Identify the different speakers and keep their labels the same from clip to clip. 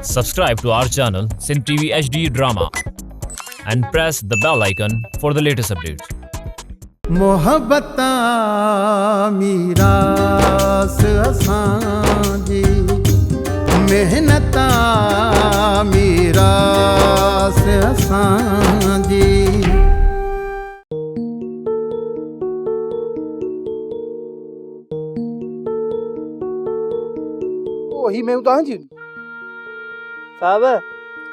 Speaker 1: Subscribe to our channel Sindh TV HD Drama and press the bell icon for the latest updates.
Speaker 2: محبت آ ميراث اسان جي محنت آ ميراث اسان جي.
Speaker 3: او هي ميون توهان جون؟
Speaker 4: صاحب،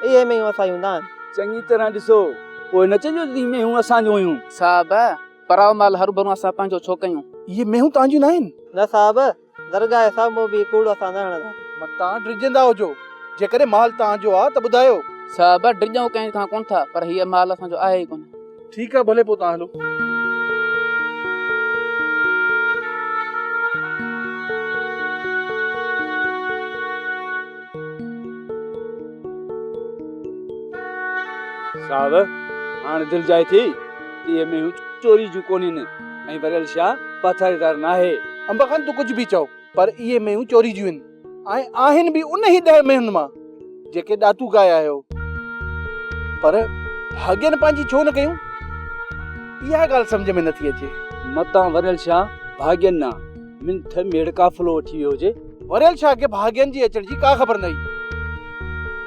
Speaker 4: اهي ميون اسان جون ناهن.
Speaker 5: چڱي طرح ڏسو، پوء نه چئجو ته هي ميون اسان جون هيون.
Speaker 6: صاحب، پرائو مال هروڀرو اسان پنهنجو ڇو ڪيون؟
Speaker 3: اهي ميون توهان جون ناهن؟
Speaker 4: نه صاحب، درگاهه جي سامهون به ڪوڙ اسان نه هڻندا.
Speaker 3: متان ڊڄندا هجو، جيڪڏهن مال توهان جو آ ته ٻڌايو.
Speaker 6: صاحب، ڊڄون ڪنهن کان ڪونه ٿا، پر هيء مال اسان جو آهي ئي ڪونه.
Speaker 3: ٺيڪ آ ڀلي پوء توهان هلو.
Speaker 5: صاحب هاڻ دلجاء ٿي ته اهي مينهون چوري جون ڪونهن ۽ وريل شاهه پاٿاريدار ناهي.
Speaker 3: انب خان تون ڪجهه به چئو پر اهي مينهون چوري جون آهن ۽ آهن به انهي ڏهه مينهن مان جيڪي ڏاتو ڳايا آهيو. پر ڀاڳين پنهنجي ڇو نه ڪيون؟ اها ڳالهه سمجهه ۾ نٿي اچي.
Speaker 5: متان وريل شاهه ڀاڳين ڏانهن منٿ ميڙ قافلو وٺي ويو هجي.
Speaker 3: وريل شاهه کي ڀاڳين جي اچڻ جي ڪا خبر نه هئي.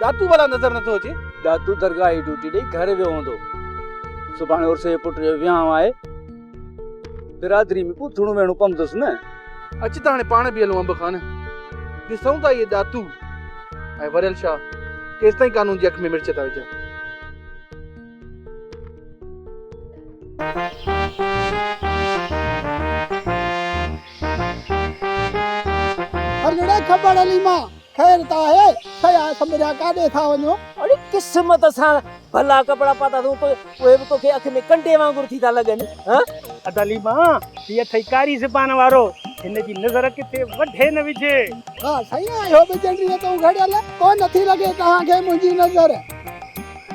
Speaker 3: ڏاتو ڀلا نظر نٿو اچي.
Speaker 5: ڏاتو درگاهه جي ڊيوٽي ڏئي گهر ويو هوندو. سڀاڻي عرس جي پٽ جو وهانء آهي. برادري ۾ پوٿڻو ويهڻو پوندس نه.
Speaker 3: اچ ته هاڻي پاڻ به هلون انب خان. ڏسون ٿا اهي ڏاتو ۽ وريل شاهه ڪيستائين قانون جي اک ۾ مرچ ٿا وجهن.
Speaker 7: هلڙي کٻڙ عليما، خير ته آهي، سيا سنڀريا ڪاڏي ٿا وڃو؟
Speaker 8: اڙي قسمت سان ڀلا ڪپڙا پاتا اٿئون ته اهي به توکي اک ۾ ڪنڊي وانگر ٿي ٿا لڳن، هان؟
Speaker 9: ادا عليما، هي اٿئي ڪاري زبان وارو، هن جي نظر ڪٿي وڍي نه وجهي.
Speaker 7: ها سائين، اهو به جنڊيء تون گهڙيل، ڪو نه ٿي لڳي توهان کي منهنجي نظر.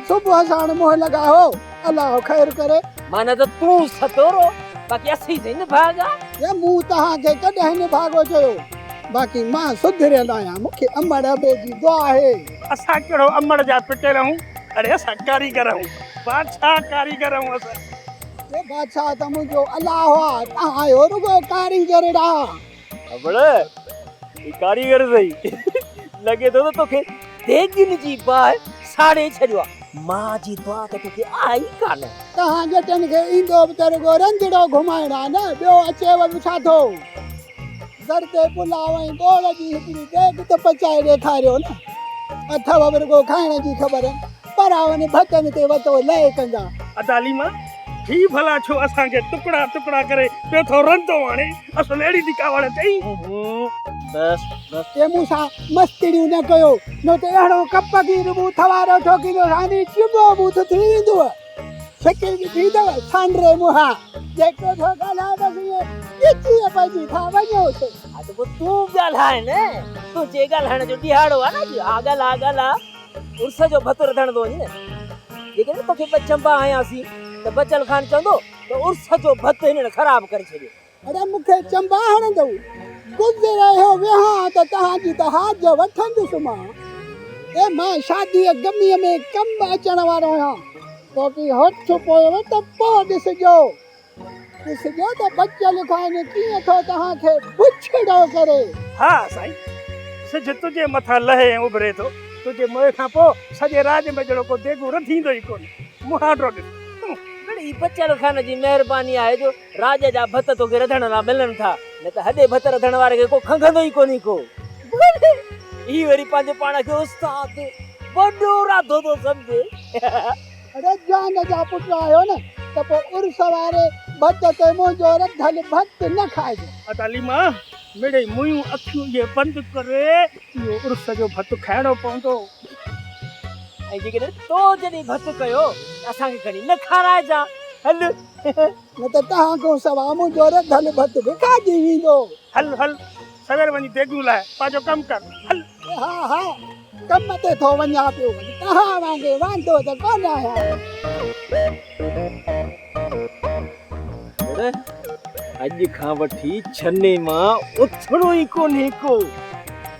Speaker 7: صبح ساڻ منهن لڳا هو، الله خير ڪري.
Speaker 8: معنيٰ ته تون ستورو، باقي اسين سائين نڀاڳا.
Speaker 7: يا مون توهان کي ڪڏهن نڀاڳو چيو؟ باقي مان سڌريل آهيان، مون کي امڙ ابي جي دعا آهي.
Speaker 9: اسان ڪهڙو امڙ جا پٽيل آهيون، اڙي اسان ڪاريگر آهيون، بادشاهه ڪاريگر آهيون اسان.
Speaker 7: اي بادشاهه ته منهنجو الله آ، توهان آهيو رڳو ڪاريگرڙا.
Speaker 8: ابڙ، هي ڪاريگر سهي، لڳي ٿو ته توکي ديڳين جي باهه ساڙي ڇڏيو آ. ماء جي دعا ته توکي آئي ئي ڪانه.
Speaker 7: توهان ڄٽن کي ايندو به ته رڳو رنڌڙو گهمائڻ آ نه، ٻيو اچيو به ڇا ٿو؟ زردي پلاء ۽ ٻوڙ جي هڪڙي ديڳ ته پچائي ڏيکاريو نه. اٿو به رڳو کائڻ جي خبر، پراون ڀتن تي وتو لئه ڪندا.
Speaker 9: ادا عليما، هي ڀلا ڇو اسان کي ٽڪڙا ٽڪڙا ڪري پيو ٿو رندو آڻي، اصل اهڙي ٿي ڪاوڙ اچئي.
Speaker 8: بس بس.
Speaker 7: اي مون سان مستڙيون نه ڪيو، نه ته اهڙو ڪپگير ٻوٿ وارو ٺوڪيندو ساني چٻو ٻوٿ ٿي ويندوء. شڪل ڏٺي اٿو سانڊري منهان، جيڪو ٿو ڳالهائي بس ائين ڳچيء پئجي ٿا وڃوس.
Speaker 8: ها ته پوء تون ڳالهاء نه، تنهنجي ڳالهائڻ جو ڏهاڙو آ نه اڄ، ها ڳالهاء ڳالهاء. عرس جو ڀت رڌڻ ٿو وڃين نه، جيڪڏهن توکي ٻه چنبا هنياسين ته بچل خان چوندو ته عرس جو ڀت هنن خراب ڪري ڇڏيو.
Speaker 7: اڙي مون کي چنبا هڻندؤ؟ گذريو ويهان ته توهان جي ته حاج وٺندس مان. اي مان شاديء غميء ۾ ڪم اچڻ وارو آهيان. توکي هٿ پويو ته پوء ڏسجو. ڏسجو ته بچل خان ڪيئن ٿو توهان کي بڇڙو ڪري.
Speaker 9: ها سائين، سج تنهنجي مٿان لهي ۽ اڀري ٿو. تنهنجي موئي کان پوء سڄي راڄ ۾ جهڙو ڪو ديڳون رڌيندو ئي ڪونه. مهانڊو ڏس.
Speaker 8: مڙئي بچل خان جي مهرباني آهي جو راڄ جا ڀت توکي رڌڻ لاء ملن ٿا، نه ته هڏي ڀت رڌڻ واري کي ڪو کنگهندو ئي ڪونهي ڪو. ڀلي هي وري پنهنجو پاڻ کي استاد وڏو راڌو ٿو سمجهي.
Speaker 7: اڙي جان جا پٽ آهيو نه ته پوء عرس واري ڀت تي منهنجو رڌل ڀت نه کائجو.
Speaker 9: ادا ليما، مڙئي منهيون اکيون اهي بند ڪري اهو عرس جو ڀت کائڻو پوندو.
Speaker 8: ۽ جيڪڏهن تو جڏهن ڀت ڪيو ته اسان کي کڻي نه کارائجان. هل.
Speaker 7: نه ته توهان کان سوا منهنجو رڌل ڀت به کاڄي ويندو.
Speaker 9: هل هل، سوير وڃي ديڳون لاهه، پنهنجو ڪم ڪر. هل.
Speaker 7: ها ها، ڪم تي ٿو وڃان پيو، توهان وانگي واندو ته ڪونه آهيان.
Speaker 8: ڀيڻ، اڄ کان وٺي ڇني مان اٿڻو ئي ڪونهي ڪو.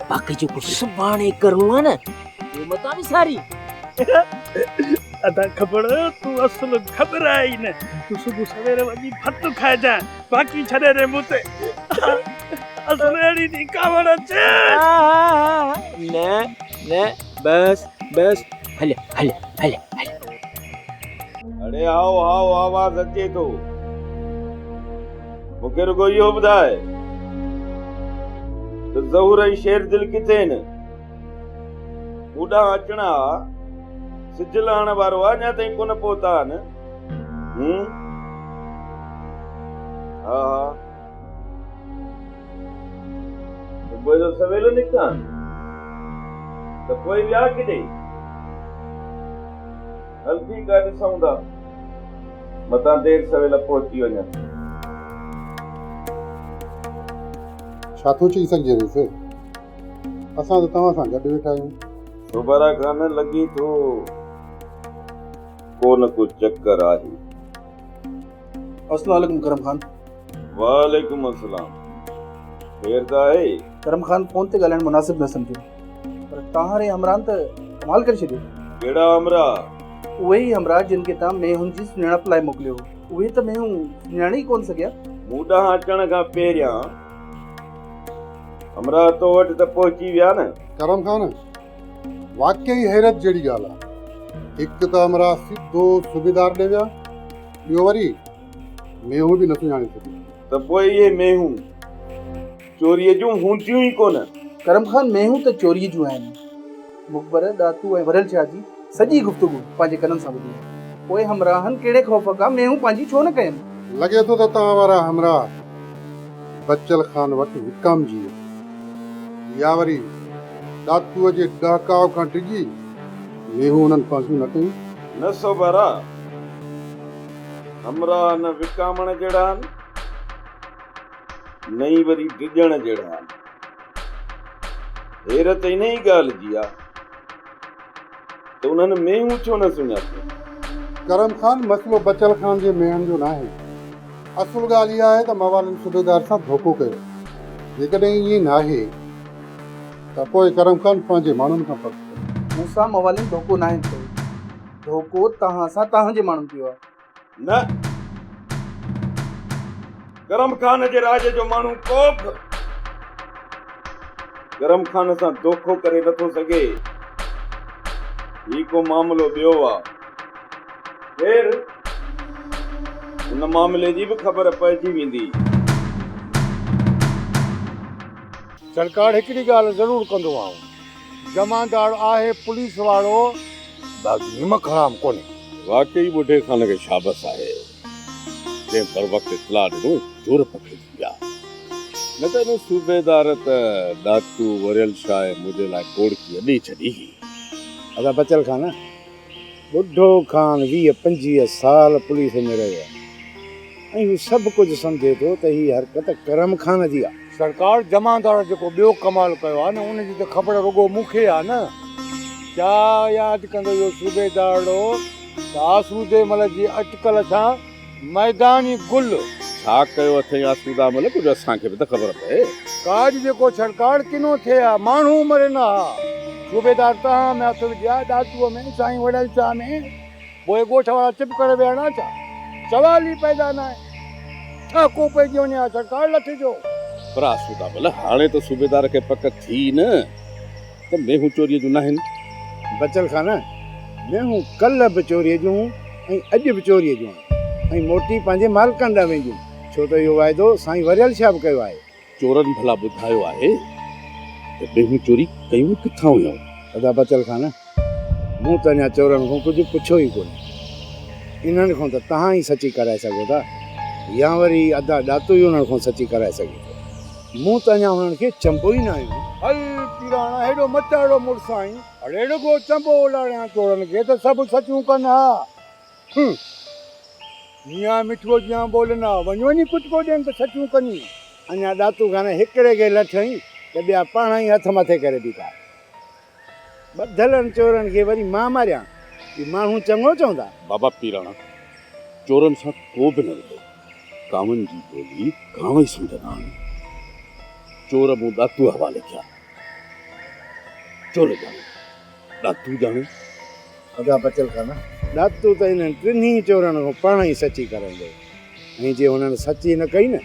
Speaker 8: باقي جيڪو سڀاڻي ڪرڻو آهي نه، اهو متان وسارين.
Speaker 9: ادا کبڙ تون اصل گهٻراء ئي نه. تون صبح سوير وڃي ڀت کائجانء باقي ڇڏي ڏي مون تي. اصل اهڙي ٿي ڪاوڙ اچي.
Speaker 8: نه نه بس بس هل هل هل هل.
Speaker 10: اڙي هائو هائو آواز اچي ٿو. مون کي رڳو اهو ٻڌاء ته ظهور ۽ شير دل ڪٿي آهن؟ مون ڏانهن اچڻا ها. سج لهڻ وارو آ، اڃا تائين ڪونه پهتا آهن. هون؟ ها ها. صبح جو سويل نڪتا آهن ته پوء ويا ڪيڏي؟ هل ٺيڪ آ ڏسون ٿا. متان دير سويل پهچي وڃن.
Speaker 11: ڇا ٿو چئي سگهجي رئيس؟ اسان ته توهان سان گڏ ويٺا آهيون.
Speaker 10: سوڀارا خان لڳي ٿو ڪو نه ڪو چڪر آهي.
Speaker 3: السلام عليڪم ڪرم خان.
Speaker 10: وعليڪم السلام. خير ته آهي؟
Speaker 3: ڪرم خان فون تي ڳالهائڻ مناسب نه سمجهيو پر توهان ري همراهن ته ڪمال ڪري ڇڏيو.
Speaker 10: ڪهڙا همراهه؟
Speaker 3: اهي ئي همراهه جن کي توهان مينهن جي سڃاڻپ لاء موڪليو هو. اهي ته مينهن سڃاڻي ئي ڪونه سگهيا.
Speaker 10: مون ڏانهن اچڻ کان پهريان همراهه تو وٽ ته پهچي ويا نه؟
Speaker 11: ڪرم خان، واقعي حيرت جهڙي ڳالهه آهي. هڪ ته همراهه سڌو صوبيدار ڏي ويا، ٻيو وري مينهون به نه سڃاڻي سگهيو.
Speaker 10: ته پوء اهي مينهون چوريء جون هونديون ئي ڪونه.
Speaker 3: ڪرم خان، مينهون ته چوريء جون آهن. مخبر، ڏاتو ۽ وريل شاهه جي سڄي گفتگو پنهنجي ڪنن سان ٻڌي. پوء همراهن ڪهڙي خوف کان مينهون پنهنجي ڇو نه ڪين؟
Speaker 11: لڳي ٿو ته توهان وارا همراهه بچل خان وٽ وڪامجي ويا يا وري ڏاتوء جي ڏهڪاء کان ڊڄي مينهون انهن پنهنجون نه ڪيون.
Speaker 10: نه سوڀارا، همراهه نه وڪامڻ جهڙا آهن، نه ئي وري ڊڄڻ جهڙا آهن. حيرت انهيء ڳالهه جي آ ته انهن مينهون ڇو نه سڃاتيون؟
Speaker 11: ڪرم خان، مسئلو بچل خان جي مينهن جو ناهي. اصل ڳالهه اها آهي ته موالين صوبيدار سان ڌوڪو ڪيو. جيڪڏهن ائين ناهي ته پوء ڪرم خان پنهنجي ماڻهن کان پڪ ڪري.
Speaker 3: مون سان موالين ڌوڪو ناهي ڪيو. ڌوڪو توهان سان توهان جي ماڻهن ڪيو آهي.
Speaker 10: نه، ڪرم خان جي راڄ جو ماڻهو ڪو به ڪرم خان سان دوکو ڪري نٿو سگهي. هي ڪو معاملو ٻيو آ. خير، ان معاملي جي به خبر پئجي ويندي.
Speaker 12: سرڪار هڪڙي ڳالهه ضرور ڪندو آئون. جمعدار آهي پوليس وارو.
Speaker 13: باقي نمڪ حرام ڪونهي.
Speaker 10: واقعي ٻڍي خان کي شابس آهي جنهن بروقت اطلاع ڏنو ۽ چور پڪڙجي ويا. نه ته ان صوبيدار ته ڏاتو وريل شاهه ۽ منهنجي لاء ڪوڙڪي اڏي ڇڏي هئي.
Speaker 12: ادا بچل خان، ٻڍو خان 20 25 سال پوليس ۾ رهيو آهي ۽ هو سڀ ڪجهه سمجهي ٿو ته هي حرڪت ڪرم خان جي آهي.
Speaker 13: سرڪار جمعدار جيڪو ٻيو ڪمال ڪيو آهي نه ان جي ته خبر رڳو مون کي آهي نه. ڇا ياد ڪندو اهو صوبيدارڙو ته آسودي مل جي اٽڪل سان ميداني گل.
Speaker 10: ڇا ڪيو اٿئي آسودا مل ڪجهه اسان کي به ته خبر پئي.
Speaker 12: ڪاڄ جيڪو ڇڙڪاڙ ڪنو ٿئي ها ماڻهو مرن ها. صوبيدار تهان ۾ هٿ وجهي ها ڏاتوء ۾ سائين وڙهيل چاء ۾. پوء ڳوٺ وارا چپ ڪري ويهن ها ڇا؟ سوال ئي پيدا ناهي. ٺهڪو پئجي وڃي ها سرڪار لٺ جو.
Speaker 10: پر آسودا مل هاڻي ته صوبيدار کي پڪ ٿي نه ته مينهون چوريء جون ناهن.
Speaker 12: بچل خان، مينهون ڪلهه به چوريء جون هيون ۽ اڄ به چوريء جون آهن ۽ موٽي پنهنجي مالڪن ڏانهن وينديون، ڇو ته اهو واعدو سائين وريل شاهه به ڪيو آهي.
Speaker 10: چورن ڀلا ٻڌايو آهي ته مينهون چوري ڪيون ڪٿان هيائون؟
Speaker 12: ادا بچل خان، مون ته اڃا چورن کان ڪجهه پڇيو ئي ڪونهي. انهن کان ته توهان ئي سچي ڪرائي سگهو ٿا يا وري ادا ڏاتو ئي انهن کان سچي ڪرائي سگهي ٿو. مون ته اڃا هنن کي چنبو ئي نه هنيو. هل پيراڻا هيڏو متاڙو مڙس آهين، اڙي رڳو چنبو الاڙيان چورن کي ته سڀ سچون ڪن ها. هن. ميان مٺوء جيان ٻولن ها، وڃ وڃي ڪٽڪو ڏين ته سچون ڪني. اڃا ڏاتو خان هڪڙي کي لٺ هنئي ته ٻيا پاڻ ئي هٿ مٿي ڪري بيٺا. ٻڌلن چورن کي وري مان ماريان، اهي ماڻهو چڱو چوندا.
Speaker 10: بابا پيراڻا، چورن سان ڪو به نه وڙهي. ڪانون جي ٻولي ڪانو ئي سمجهندا آهن. چور مون ڏاتوء حوالي ٿيا. چور ڄاڻن. ڏاتو ڄاڻي.
Speaker 12: ادا بچل خان، ڏاتو ته انهن ٽنهي چورن کان پاڻ ئي سچي ڪرائيندو ۽ جي هنن سچي نه ڪئي نه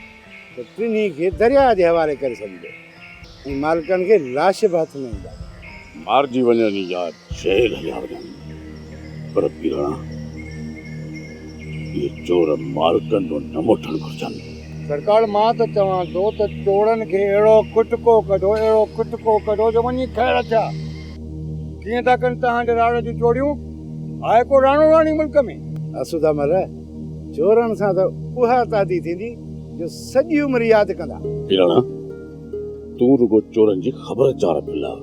Speaker 12: ته ٽنهي کي درياهه جي حوالي ڪري ڇڏيندو ۽ مالڪن کي لاش به هٿ نه ايندا.
Speaker 10: مارجي وڃن يا جيل هليا وڃن پر پيراڻا اهي چور مالڪن جو نه موٽڻ گهرجن.
Speaker 13: سرڪار مان ته چوان ٿو ته چورن کي اهڙو ڪٽڪو ڪڍو اهڙو ڪٽڪو ڪڍو جو وڃي خير ٿيا. ڪيئن ٿا ڪن توهان جي راڙ جون چوڙيون؟ آهي ڪو راڻو راڻي ملڪ ۾؟
Speaker 12: آسودا مل، چورن سان ته اها تعدي ٿيندي جو سڄي عمر ياد ڪندا.
Speaker 10: پيراڻا، تون رڳو چورن جي خبر چار پيو لهه،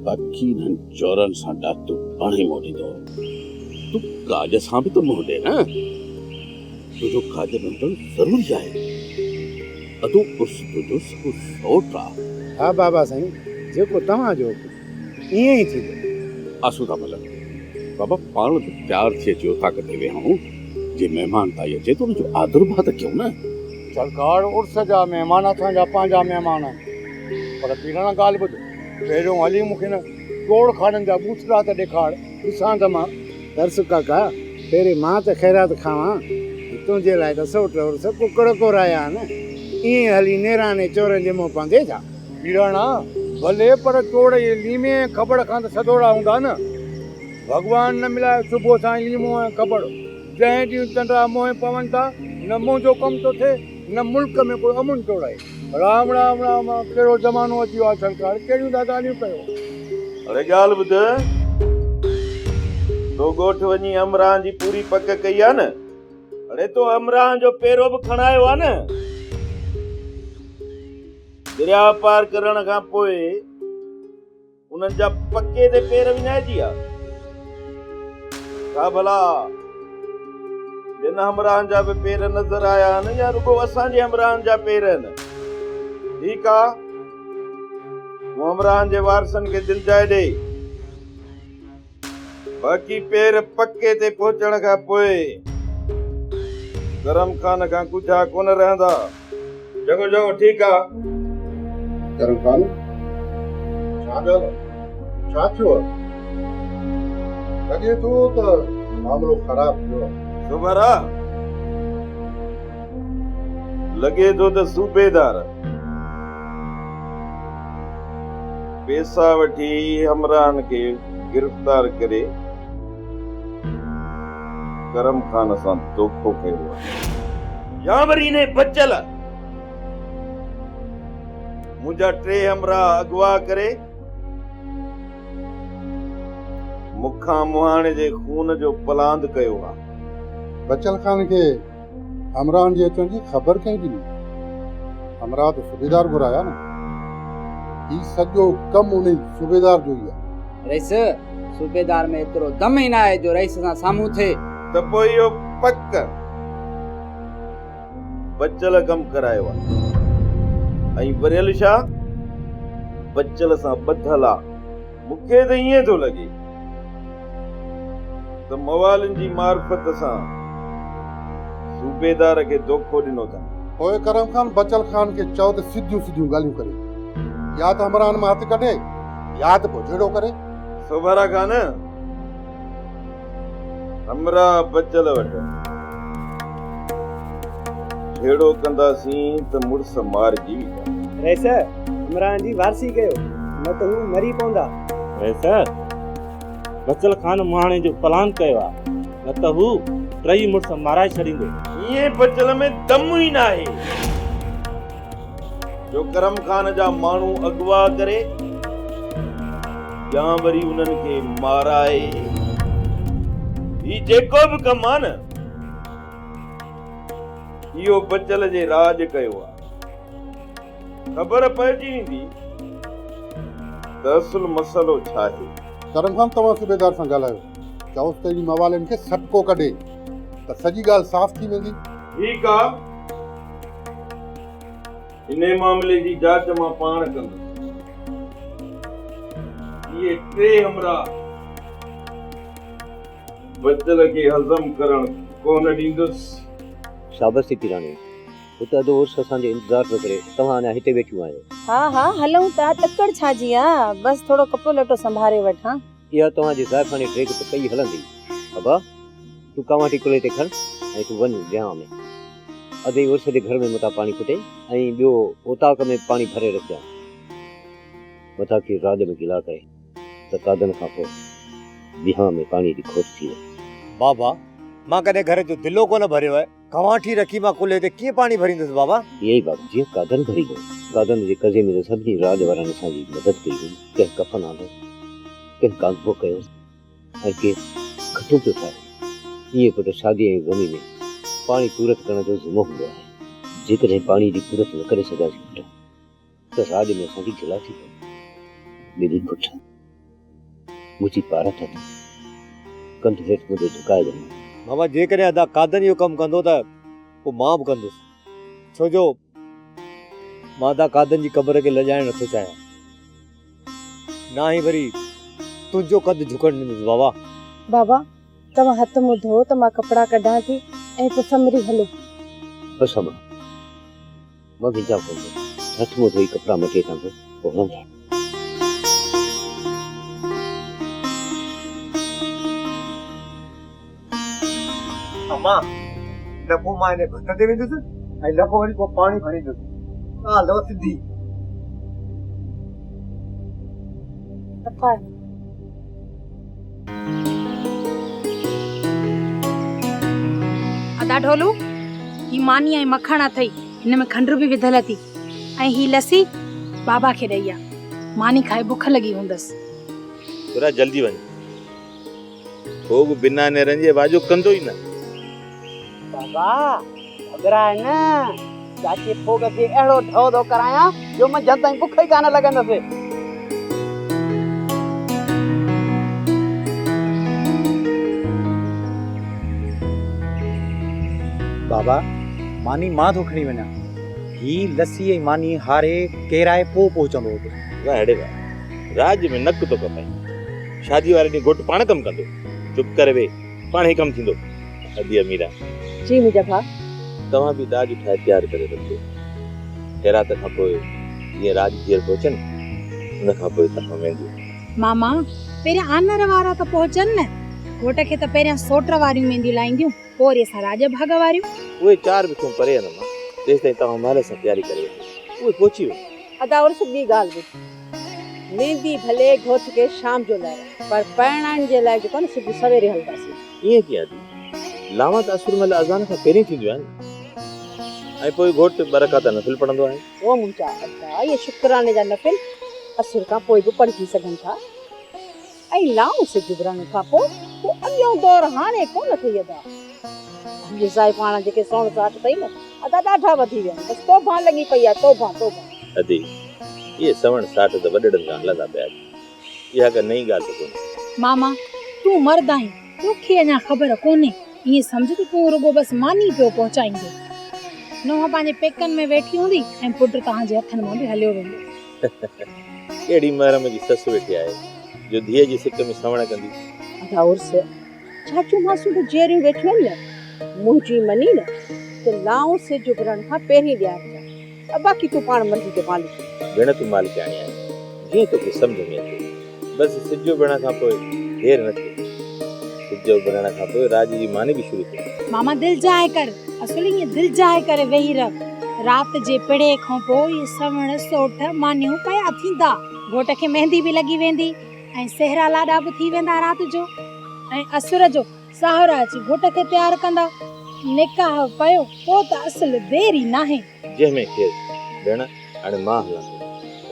Speaker 10: باقي انهن چورن سان ڏاتو پاڻ ئي منهن ڏيندو. تون ڪاڄ سان به ته منهن ڏي نه. تنهنجو ڪاڄ ۾ هجڻ ضروري آهي. ادو عرس تنهنجو سڳو سئوٽ آ.
Speaker 12: ها بابا سائين، جيڪو توهان جو حڪم، ائين ئي ٿيندو.
Speaker 10: آسودا ملڪ، بابا پاڻ به تيار ٿي اچي اوطاق تي ويهون، جي مهمان تائين اچي ته ان جو آدر ڀاء ته ڪيون نه.
Speaker 13: سرڪار عرس جا مهمان اسان جا پنهنجا مهمان آهن، پر پيراڻا ڳالهه ٻڌ، پهريون هلي مون کي نه چوڙ کاڙن جا ٻوٿڙا ته ڏيکار،
Speaker 12: ڏسان ته مان. ترس ڪاڪا، پهرين مان ته خيرات کاوان ۽ تنهنجي لاء ته سئوٽ عرس ڪڪڙ ڪورايا آهن، ائين هلي نيراني چورن جي منهن پوندي ڇا؟
Speaker 13: پيراڻا، ڀلي پر چوڙ اهي ليمي ۽ کٻڙ کان ته سڌوڙا هوندا نه. ڀڳوان نه ملائي صبح سان ئي ليمو ۽ کٻڙ، جنهن ڏينهن چنڊا منهن پون ٿا، نه منهنجو ڪم ٿو ٿئي، نه ملڪ ۾ ڪو امن ٿو رهي. رام رام رام ڪهڙو زمانو اچي ويو آهي سرڪار، ڪهڙيون ٿا ڳالهيون ڪيو.
Speaker 14: اڙي ڳالهه ٻڌ، تو ڳوٺ وڃي همراهن جي پوري پڪ ڪئي آ نه؟ اڙي تو همراهن جو پيرو به کڻايو آ نه؟ درياء پار ڪرڻ کان پوء انهن جا پڪي تي پير وڃائجي ها. ڇا ڀلا ٻين همراهن جا به پير نظر آيا آهن يا رڳو اسان جي همراهن جا پير آهن؟ ٺيڪ آ، تون همراهن جي وارثن کي دلجاء ڏي. باقي پير پڪي تي پهچڻ کان پوء ڪرم خان کان ڳجها ڪونه رهندا. چڱو چڱو ٺيڪ آ.
Speaker 11: ڪرم خان، ڇا ڳالهه آ؟ ڇا ٿيو آ؟ لڳي ٿو ته معاملو خراب ٿيو آ.
Speaker 14: سوڀارا، لڳي ٿو ته صوبيدار پيسا وٺي همراهن کي گرفتار ڪري ڪرم خان سان دوکو ڪيو آهي. يا وري انهي بچل منهنجا ٽي همراهه اغوا ڪري مون کان مهاڻي جي خون جو پلاند ڪيو آهي.
Speaker 11: بچل خان کي همراهن جي اچڻ جي خبر ڪنهن ڏني؟ همراهه ته صوبيدار گهرايا نه. هي سڄو ڪم انهي صوبيدار جو ئي آهي.
Speaker 6: رئيس، صوبيدار ۾ ايترو دم ئي ناهي جو رئيس سان سامهون ٿئي.
Speaker 14: ته پوء اهو پڪ بچل ڪم ڪرايو آهي ۽ وريل شاهه بچل سان ٻڌل آ. مون کي ته ائين ٿو لڳي ته موالين جي معرفت سان صوبيدار کي دوکو ڏنو اٿن.
Speaker 11: پوء ڪرم خان بچل خان کي چئو ته سڌيون سڌيون ڳالهيون ڪري، يا ته همراهن مان هٿ ڪڍي يا ته پوء جهيڙو ڪري.
Speaker 14: سوڀارا خان، همراهه بچل وٽ جهيڙو ڪنداسين ته مڙس مارجي ويندا.
Speaker 4: رئيس، همراهن جي وارثي ڪيو، نه ته هو مري پوندا.
Speaker 15: رئيس، بچل خان مهاڻي جو پلان ڪيو آ، نه ته هو ٽئي مڙس مارائي ڇڏيندو.
Speaker 14: ائين بچل ۾ دم ئي ناهي جو ڪرم خان جا ماڻهو اغوا ڪري يا وري انهن کي مارائي. هي جيڪو به ڪم آ نه، اهو بچل جي راڄ ڪيو آ. خبر پئجي ويندي ته اصل مسئلو ڇا آهي.
Speaker 11: ڪرم خان توهان صوبيدار سان ڳالهايو، چئوس ته انهي موالين کي سٽڪو ڪڍي ته سڄي ڳالهه صاف ٿي ويندي.
Speaker 14: ٺيڪ آ، انهي معاملي جي جاچ مان پاڻ ڪندس. اهي ٽي همراهه بچل کي هضم ڪرڻ ڪونه ڏيندس.
Speaker 16: شابس ٿي پيراڻي. هتي ادو عرس اسان جو انتظار پيو ڪري، توهان اڃا هتي ويٺيون آهيو.
Speaker 17: ها ها هلون ٿا، تڪڙ ڇا جي آ، بس ٿورو ڪپڙو لٽو سنڀاري وٺان.
Speaker 16: اها توهان جي زائفاڻي ڊيگهه ته پئي هلندي. ابا، تون ڪانواٽي ڪلهي تي کڻ ۽ تون وڃ ويهان ۾. ادي عرس جي گهر ۾ متان پاڻي ڦٽي ۽ ٻيو اوطاق ۾ به پاڻي ڀري رکجان. متان ڪير راڄ ۾ گلا ڪري ته قادن کان پوء ويهان ۾ پاڻي جي کوٽ ٿي وڃي.
Speaker 13: بابا، مان ڪڏهن گهر جو دلو ڪونه ڀريو آهي. ڪنواٺي رکي مان ڪلهي تي ڪيئن پاڻي ڀريندس بابا؟
Speaker 16: ائين ئي بابا، جيئن قادن ڀريندو. قادن جي قضيي ۾ ته سڀني راڄ وارن اسان جي مدد ڪئي هئي. ڪنهن ڪفن آندو، ڪنهن ڪانڌو ڪيو ۽ ڪير کٽون پيو ٺاهي. ائين پٽ شادي ۽ غمي ۾ پاڻي پورت ڪرڻ جو ذمو هوندو آهي. جيڪڏهن پاڻي جي پورت نه ڪري سگهياسين پٽ ته راڄ ۾ اسان جي گلا ٿي پوندي. ٻنهي پٽ منهنجي پارت اٿئي. ڪنڌ هيٺ منهنجو جهڪائجانء.
Speaker 13: بابا جيڪڏهن ادا قادن اهو ڪم ڪندو ته پوء مان به ڪندس. ڇو جو مان ادا قادن جي قبر کي لڄائڻ نٿو چاهيان. نه ئي وري تنهنجو قد جهڪڻ ڏيندس بابا.
Speaker 17: بابا توهان هٿ منهن ڌوئو ته مان ڪپڙا ڪڍان ٿي ۽ پوء سنڀري هلون.
Speaker 16: بس امان. مان وينجهان ڪونه ٿو. هٿ منهن ڌوئي ڪپڙا مٽي اچان ٿو پوء هلون ٿا.
Speaker 13: امان، نه پوء مان انهي ڀت تي ويندس ۽ نه پوء وري ڪو پاڻي ڀريندس. ڳالهه اٿو سڌي.
Speaker 17: صفا.
Speaker 18: ادا ڍولو، هي ماني ۽ مکڻ اٿئي، هن ۾ کنڊ به وڌل اٿي ۽ هي لسي بابا کي ڏئي آ. ماني کائي بک لڳي هوندس.
Speaker 14: ٿورا جلدي وڃ. ڀوڳ بنا نيرن جي واڄو ڪندو ئي نه.
Speaker 6: بابا، گهٻراء نه. چاچي ڦوڳ کي اهڙو ڍؤ ٿو ڪرايان جو منجهند تائين بک ئي ڪانه لڳندس.
Speaker 19: بابا، ماني مان ٿو کڻي وڃان. هي لسي ۽ ماني هاري ڪيرائي پوء پهچندو اتي.
Speaker 14: واهه اڙي واهه. راڄ ۾ نڪ ٿو ڪپائين. شادي واري ڏينهن گهوٽ پاڻ ڪم ڪندو. چپ ڪري ويهه، پاڻهي ڪم ٿيندو. ادي اميرا.
Speaker 17: جي منهنجا ڀاء.
Speaker 14: توهان به ڏاج ٺاهي تيار ڪري رکجو. خيرات کان پوء جيئن راڄ ڌيئر پهچن، ان کان پوء توهان وينديون.
Speaker 18: ماما، پهريان آنر وارا ته پهچن نه. گهوٽ کي ته پهريان سوٽ واريون مينديون لائينديون، پوء وري اسان راڄ ڀاڳ واريون.
Speaker 14: اهي چار وکون پري آهن امان، تيستائين توهان مهل سان تياري ڪري وٺو. اهي پهچي ويندا.
Speaker 17: ادا عرس ٻي ڳالهه ٻڌ. ميندي ڀلي گهوٽ کي شام جو لهرائي، پر پرڻائڻ جي لاء جيڪو آهي نه صبح سويري هلنداسين.
Speaker 14: ائين ڪيئن ادي؟ لاوان ته اسر مهل اذان کان پهرين ٿينديون آهن ۽ پوء گهوٽ ٻه رڪعت نفل پڙهندو آهي.
Speaker 17: او منهنجا ادا، اهي شڪراني جا نفل اسر کان پوء به پڙهجي سگهن ٿا ۽ لائون سج اڀرڻ کان پوء ڪو اڳيون دور هاڻي ڪونه اٿئي ادا. اڄ زائفاڻا جيڪي سوڻ ساٺ اٿئي نه ادا ڏاڍا وڌي ويا آهن، بس توبهان لڳي پئي آهي توبهان توبهان.
Speaker 14: ادي، اهي سوڻ ساٺ ته وڏڙن کان هلندا پيا اچن. اها ڪا نئين ڳالهه ته ڪونهي.
Speaker 18: ماما، تون مرد آهين، توکي اڃا خبر ڪونهي. ائين سمجهه ته تون رڳو بس ماني پيو پهچائيندين. نونهن پنهنجي پيڪن ۾ ويٺي هوندي ۽ پٽ توهان جي هٿن مان به هليو ويندو.
Speaker 14: ڪهڙي محرم جي سس ويٺي آهي، جو ڌيء جي سڪ ۾ سنوڻ ڪندي.
Speaker 17: ادا عرس، چاچيون ماسيون ته جيئريون ويٺيون آهن نه. منهنجي مني نه ته لائون سج اڀرڻ کان پهرين ڏيارجان. باقي تون پاڻ مرضي جو مالڪ آهين.
Speaker 14: ڀيڻ تون مالڪياڻي آهين، جيئن توکي سمجهه ۾ اچي. بس سج اڀرڻ کان پوء دير نه ٿئي. سج اڀرڻ کان پوء راڄ جي ماني به شروع ٿئي.
Speaker 18: ماما دلجاء ڪر، اصل ائين دلجاء ڪري ويهي رهه. رات جي پڙهي کان پوء اهي سوڻ سوٺ مانيون پيا ٿيندا. گهوٽ کي ميندي به لڳي ويندي ۽ سهرا لاڏا به ٿي ويندا رات جو ۽ اسر جو ساهرا اچي گهوٽ کي تيار ڪندا. نڪاح پيو پوء ته اصل دير ئي ناهي.
Speaker 14: جنهن ۾ خير. ڀيڻ، هاڻي مان هلان ٿو.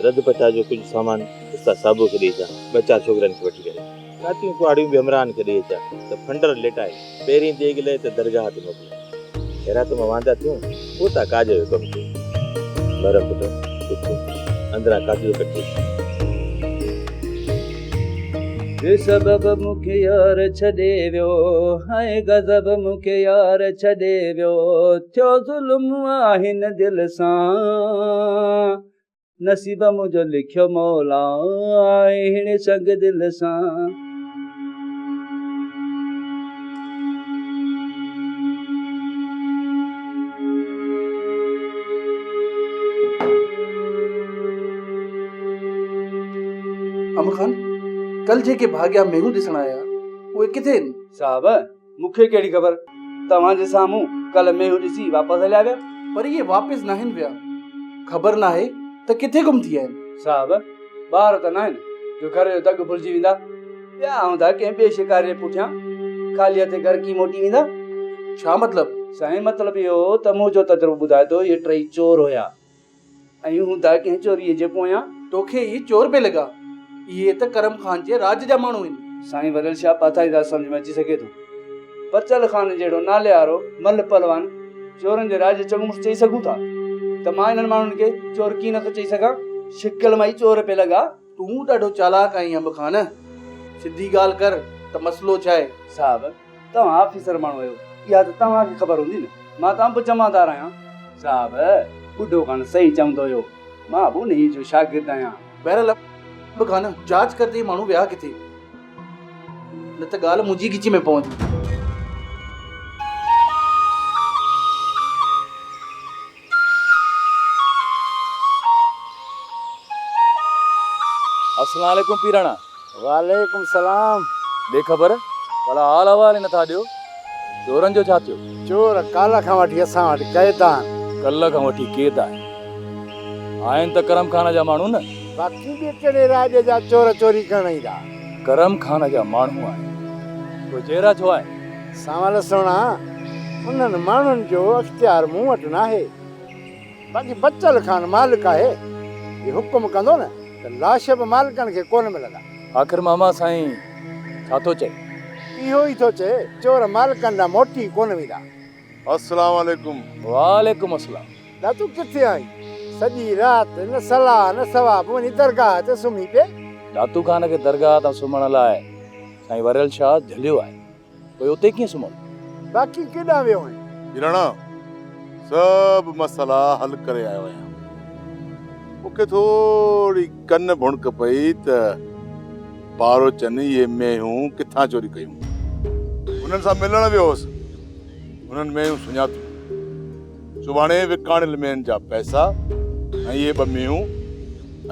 Speaker 14: رڌ پچاء جو ڪجهه سامان استاد صابوء کي ڏئي اچان، ٻه چار ڇوڪرين کي وٺي ڪري. ڪاتيون ڪهاڙيون به همراهن کي ڏئي اچان ته ڦنڊر ليٽائي پهرين ديڳ لئي ته درگاهه تي موڪليان. خيرات مان واندا ٿيون، پوء ٿا ڪاڄ جو ڪم ٿئي. محرم پٽ، اٿ، اندران ڪاتيون ڪڍي اچ.
Speaker 5: بي سبب مون کي يار ڇڏي ويو هاء غضب مون کي يار ڇڏي ويو ٿيو ظلم آ هن دل سان نصيب منهنجو لکيو مولا هيڻي سنگ دل سان.
Speaker 3: ام خان، ڪلهه جيڪي ڀاڳيا مينهون ڏسڻ آيا، اهي ڪٿي آهن؟
Speaker 5: صاحب، مون کي ڪهڙي خبر، توهان جي سامهون ڪلهه مينهون ڏسي واپس هليا ويا.
Speaker 3: پر اهي واپس ناهن ويا، خبر ناهي ته ڪٿي گم ٿي ويا آهن.
Speaker 5: صاحب، ٻار ته ناهن جو گهر جو دڳ ڀلجي ويندا. ويا هوندا ڪنهن ٻئي شڪاري جي پٺيان، خالي هٿين گهر ڪيئن موٽي ويندا؟
Speaker 3: ڇا مطلب؟
Speaker 5: سائين، مطلب اهو ته منهنجو تجربو ٻڌائي ٿو اهي ٽئي چور هيا. ۽ هوندا ڪنهن چوريء جي پويان.
Speaker 3: توکي اهي چور پئي لڳا. اهي ته ڪرم خان جي راڄ جا ماڻهو آهن.
Speaker 5: سائين وريل شاهه پاتائيدار سمجهه ۾ اچي سگهي ٿو. بچل خان جهڙو ناليوارو ملهه پهلوان چورن جي راڄ جو چڱو مڙس چئي سگهون ٿا ته مان انهن ماڻهن کي چور ڪيئن نٿو چئي سگهان. شڪل مان ئي چور پئي لڳا.
Speaker 3: تون ڏاڍو چالاڪ آهين انب خان. سڌي ڳالهه ڪر ته مسئلو ڇا آهي؟
Speaker 5: صاحب توهان آفيسر ماڻهو آهيو، اها ته توهان کي خبر هوندي نه، مان ته انب جمعدار آهيان. صاحب، ٻڍو خان صحيح چوندو هيو، مان به انهيء جو شاگرد آهيان.
Speaker 3: بهرحال انب خان، جاچ ڪر ته هي ماڻهو ويا ڪٿي، نه ته ڳالهه منهنجي ڳچي ۾ پوندي.
Speaker 20: السلام عليڪم پيراڻا.
Speaker 12: وعليڪم سلام.
Speaker 20: ڏي خبر ڀلا حال احوال ئي نٿا ڏيو چورن جو ڇا ٿيو؟
Speaker 12: چور ڪالهه کان وٺي اسان وٽ قيد آهن.
Speaker 20: ڪلهه کان وٺي قيد آهن. آهن ته ڪرم خان جا ماڻهو نه.
Speaker 12: باقي ٻي ڪهڙي راڄ جا چور چوري ڪرڻ ايندا.
Speaker 20: ڪرم خان جا ماڻهو آهن. پوء جيئرا ڇو آهن؟
Speaker 12: سانول سهڻا، انهن ماڻهن جو اختيار مون وٽ ناهي. باقي بچل خان مالڪ آهي، جي حڪم ڪندو نه ته لاش به مالڪن کي ڪونه ملندا.
Speaker 20: آخر ماما سائين ڇا ٿو چئي؟
Speaker 12: اهو ئي ٿو چئي، چور مالڪن ڏانهن موٽي ڪونه ويندا.
Speaker 10: السلام عليڪم.
Speaker 20: وعليڪم السلام.
Speaker 12: ڏاتو ڪٿي آهين؟ سڄي رات نه صلاح نه ثواب وڃي درگاهه تي سمهي پئي.
Speaker 20: ڏاتو خان کي درگاهه تان سمهڻ لاء سائين وريل شاهه جهليو آهي. پوء اتي ڪيئن سمهندو؟
Speaker 12: باقي ڪيڏانهن ويو آهين؟
Speaker 10: راڻا، سڀ مسئلا حل ڪري آيو آهيان. مون کي ٿوري ڪن ڀڻڪ پئي ته باروچن اهي مينهون ڪٿان چوري ڪيون. انهن سان ملڻ ويو هوس. انهن مينهون سڃاتيون. سڀاڻي وڪاڻيل مينهن جا پئسا ۽ اهي ٻه مينهون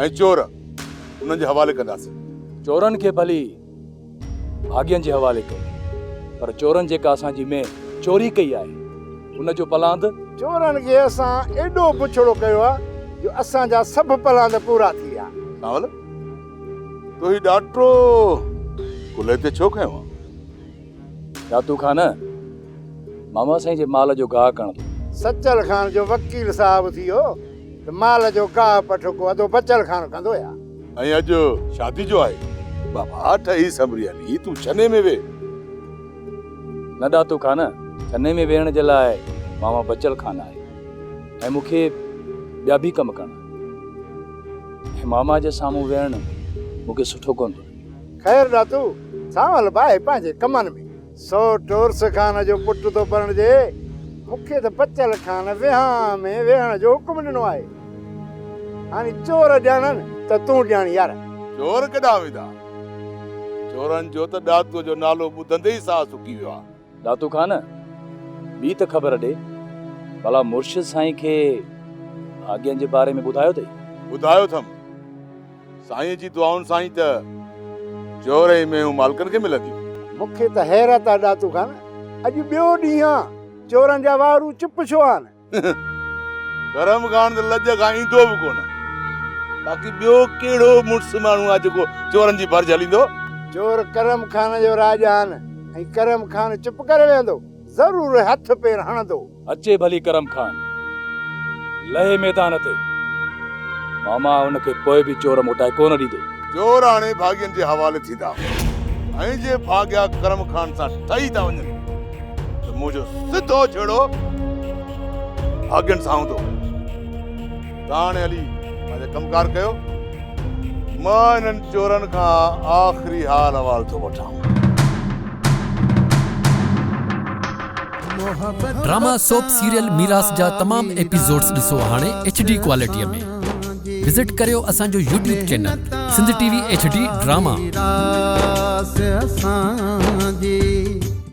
Speaker 10: ۽ چور انهن جي حوالي ڪنداسين.
Speaker 20: چورن کي ڀلي ڀاڳين جي حوالي ڪيو، پر چورن جيڪا اسان جي مينهن چوري ڪئي آهي، ان جو پلاند.
Speaker 12: چورن کي اسان ايڏو بڇڙو ڪيو آهي جو اسان جا سڀ پلاند پورا ٿي ويا.
Speaker 10: سانول، تو هي ڏاٽو ڪلهي تي ڇو کنيو آهي؟
Speaker 20: ڏاتو خان، ماما سائين جي مال جو گاهه ڪرڻ ٿو.
Speaker 12: سچل خان جو وڪيل صاحب ٿي ويو ته مال جو گاهه پٺڪو ادو بچل خان ڪندو يا.
Speaker 10: ۽ اڄ شادي جو آهي. بابا ٺهي سنڀري هلي تون ڇني ۾ ويهه.
Speaker 20: نه ڏاتو خان، ڇني ۾ ويهڻ جي لاء ماما بچل خان آهي ۽ مون کي ٻيا به ڪم ڪرڻا آهن ۽ ماما جي سامهون ويهڻ مون کي سٺو ڪونه ٿو لڳي.
Speaker 12: خير ڏاتو، سانول به آهي پنهنجي ڪمن ۾. سو ٽورس خان جو پٽ ٿو پرڻجي. مون کي ته بچل خان ويهان ۾ ويهڻ جو حڪم ڏنو آهي. هاڻي چور ڄاڻن ته تون ڄاڻ يار.
Speaker 10: چور ڪيڏانهن ويندا؟ چورن جو ته ڏاتوء جو نالو ٻڌندي ئي ساهه سڪي ويو آهي.
Speaker 20: ڏاتو خان، ٻي ته خبر ڏي، ڀلا مرشد سائين کي ڀاڳين جي باري ۾ ٻڌايو اٿئي؟
Speaker 10: ٻڌايو اٿم. سائينء جي دعائن سان ئي ته چور ۽ مينهون مالڪن کي ملنديون.
Speaker 12: مون کي ته حيرت آ ڏاتو خان، اڄ ٻيو ڏينهن آ، چورن جا وارو چپ ڇو آهن؟
Speaker 10: ڪرم خان ته لڄ کان ايندو به ڪونه. باقي ٻيو ڪهڙو مڙس ماڻهو آ جيڪو چورن جي ڀر جهليندو؟
Speaker 12: چور ڪرم خان جو راڄ آهن ۽ ڪرم خان چپ ڪري ويهندو، ضرور هٿ پير هڻندو.
Speaker 20: اچي ڀلي ڪرم خان، لهي ميدان تي. ماما ان کي پوء به چور موٽائي ڪونه ڏيندو.
Speaker 10: چور هاڻي ڀاڳين جي حوالي ٿيندا ۽ جي ڀاڳيا ڪرم خان سان ٺهي ٿا وڃن ته منهنجو سڌو جهيڙو ڀاڳين سان هوندو. توهان هاڻي هلي پنهنجا ڪم ڪار ڪيو. مان انهن چورن کان آخري حال احوال ٿو وٺان.
Speaker 21: ڊراما سوپ سيريل ميراث جا تمام ايپيسوڊز ڏسو هاڻي ايڇ ڊي ڪوالٽي ۾ وزٽ ڪريو اسان جو YouTube channel Sindh T V H D drama.
Speaker 2: ميراث اسان.